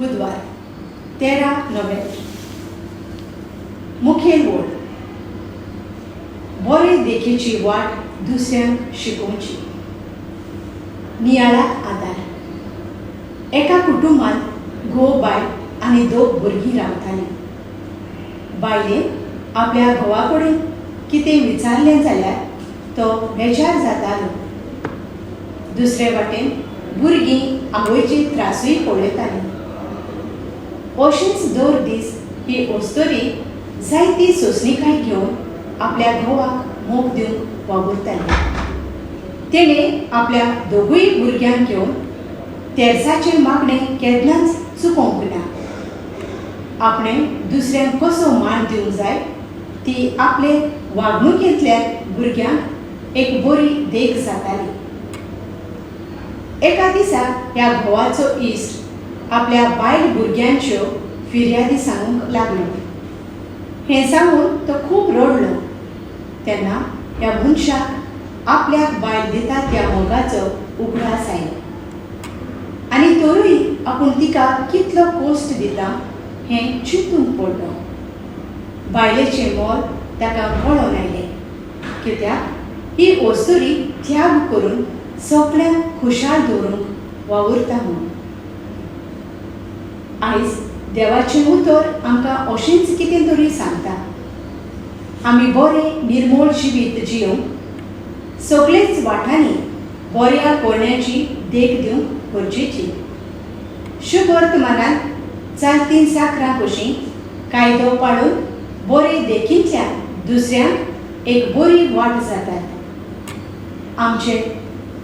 बुधवार 13 नोव्हेंबर. मुखेल वळ. बरे देखीची वाट दुसऱ्यांक शिकोवची. नियाळाक आदार. एका कुटुंबांत घोव, बायल आनी दोग भुरगीं रावतालीं. बायलेन आपल्या घोवा कडेन कितें विचारलें जाल्यार तो बेजार जातालो. दुसरे वाटेन भुरगीं आवयचे त्रासूय पळयतालीं. अशेंच दर दीस ही अस्तुरी जायती सोंसणीकाय घेवन आपल्या घोवाक मोग दिवंक वावुरताली. तिणें आपल्या दोगूय भुरग्यांक घेवन तेर्साचें मागणें केन्नाच चुकोवंक ना. आपणें दुसऱ्यांक कसो मान दिवंक जाय ती आपले वागणुकेंतल्यान भुरग्यांक एक बरी देख जाताली. एका दिसा ह्या घोवाचो इश्ट आपल्या बायल भुरग्यांच्यो फिर्यादी सांगूंक लागलो. हें सांगून तो खूब रडलो. तेन्ना ह्या मनशाक आपल्याक बायल दिता त्या मोगाचो उगडास आयलो आनी तरूय आपूण तिका कितलो कश्ट दिता हें चिंतूंक पडलो. बायलेचें मोल ताका कळोन आयलें, कित्याक ही अस्तुरी त्याग करून सगळ्यांक खुशाल दवरूंक वावुरता म्हूण. आयज देवाचें उतर आमकां अशेंच कितें तरी सांगता. आमी बरें निर्मोळ जिवीत जियोवंक सगळेच वाटांनी बऱ्या करण्याची देख दिवंक गरजेची. शुभवर्तमानांत चालतीन साकरां कशीं कायदो पाळून बरे देखींतल्यान दुसऱ्यांक एक बरी वाट जातात. आमचें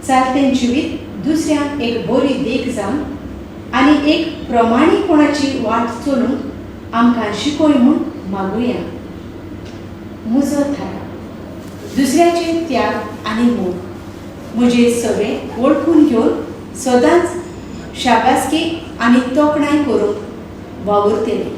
चालतें जिवीत दुसऱ्यांक एक बरी देख जावन आनी एक प्रमाणीकपणाची वाट चलूंक आमकां शिकय म्हूण मागुया. म्हजो थाराव. दुसऱ्याचे त्याग आनी मोग म्हजे सगळें वळखून घेवन सदांच शाबासकी आनी तोखणाय करूंक वावुरतलें.